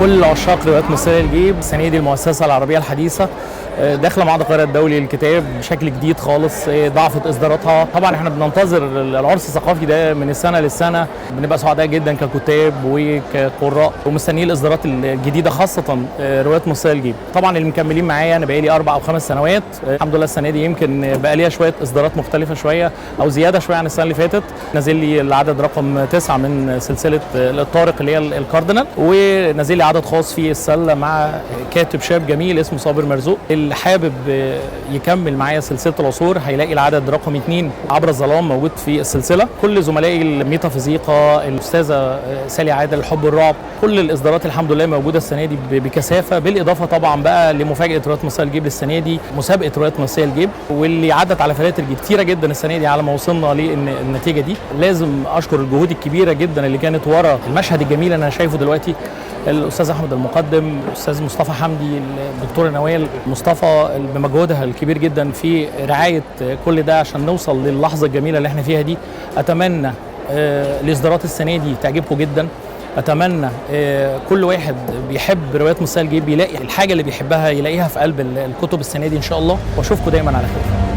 كل عشاق روايات مصرية الجيب، السنة دي المؤسسة العربية الحديثة داخله معرض القاهرة الدولي للكتاب بشكل جديد خالص، ضعفت اصداراتها. طبعا احنا بننتظر العرس الثقافي ده من السنة للسنة، بنبقى سعداء جدا ككتاب وكقراء ومستنيين الاصدارات الجديدة، خاصة روايات مصرية الجيب. طبعا اللي مكملين معايا انا بقالي 4 أو 5 سنوات، الحمد لله السنة دي يمكن بقى ليها شوية اصدارات مختلفة شوية او زيادة شوية عن السنة اللي فاتت. نازل لي العدد رقم 9 من سلسلة الطارق اللي هي الكاردينال، ونازل لي عدد خاص في السلة مع كاتب شاب جميل اسمه صابر مرزوق. اللي حابب يكمل معايا سلسلة العصور هيلاقي العدد رقم 2 عبر الظلام موجود في السلسلة. كل زملائي الميتافيزيقا، الاستاذة سالي عادل، الحب الرعب، كل الاصدارات الحمد لله موجودة السنة دي بكثافة. بالاضافة طبعا بقى لمفاجاه روايات مصرية الجيب للسنة دي، مسابقة روايات مصرية الجيب واللي عدت على فلاتر كتيرة جدا السنة دي على ما وصلنا للنتيجة دي. لازم اشكر الجهود الكبيرة جدا اللي كانت ورا المشهد الجميل اللي انا شايفه دلوقتي، الاستاذ احمد المقدم، الاستاذ مصطفى حمدي، الدكتورة نوال مصطفى بمجهودها الكبير جدا في رعاية كل ده عشان نوصل للحظة الجميلة اللي احنا فيها دي. اتمنى الاصدارات السنة دي تعجبكم جدا. اتمنى كل واحد بيحب روايات مصرية الجيب يلاقي الحاجة اللي بيحبها يلاقيها في قلب الكتب السنة دي ان شاء الله، واشوفكم دايما على خير.